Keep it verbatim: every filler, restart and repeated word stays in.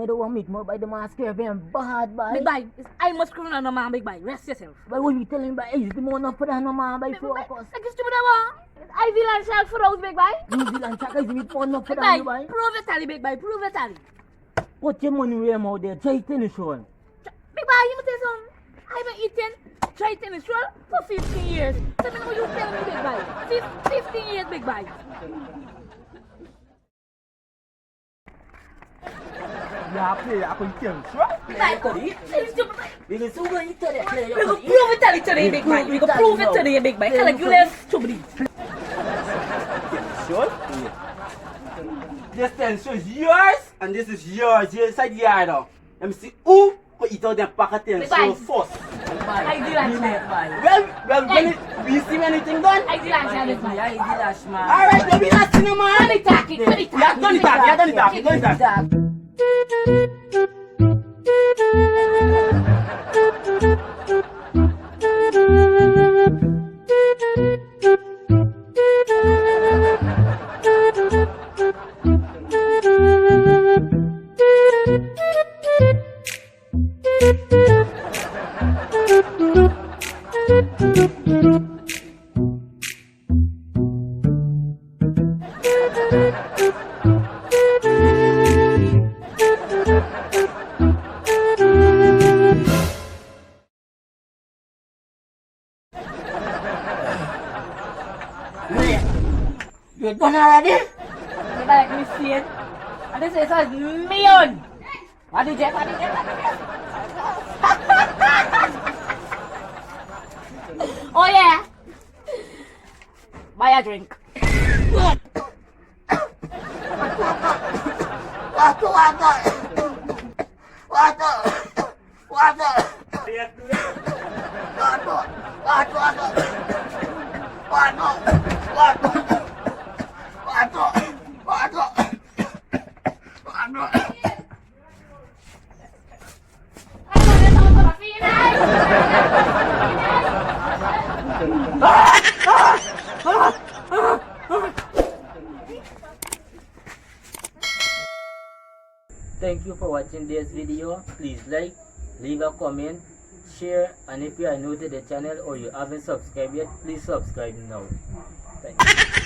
They don't want me to move by the mask, you're very bad, boy. Big boy, it's I must criminal no man, big boy. Rest yourself. But what you telling me, is the more not for that no man, boy, focus. Like it's stupid, I want. I will answer for those, big boy. You will answer, guys, me more not for that, boy. Prove it, Ali, big boy. Prove it, Ali. Put your money where your mouth there. Try it in the show. Big boy, you must say something. I been eating. Try it in the show for fifteen years. So me know you tell me, big boy. Fif-, fifteen years, big boy. Yeah, play, I can tell you. Sure? Like, we can soon go into the play. We go prove it to the big man. We go prove it to the big man. Tell you less to believe. Sure? Yeah. This ten show is yours and this is yours. You inside the yard now. Let me see who go eat out them pack of ten show first. I do that, man. Well, well, when it, we see when anything done. I do that, man. I do that, man. All right, let me not see no man. Don't talk it, don't talk it. Yeah, don't talk, yeah, don't talk, don't talk. You done already? You like me see it? And this is a million. What did you, what did you, what did you? Oh yeah. Buy a drink. Water, water. Water. Water. Water. Water. Thank you for watching this video. Please like, leave a comment, share, and if you are new to the channel or you haven't subscribed yet, please subscribe now. Thank you.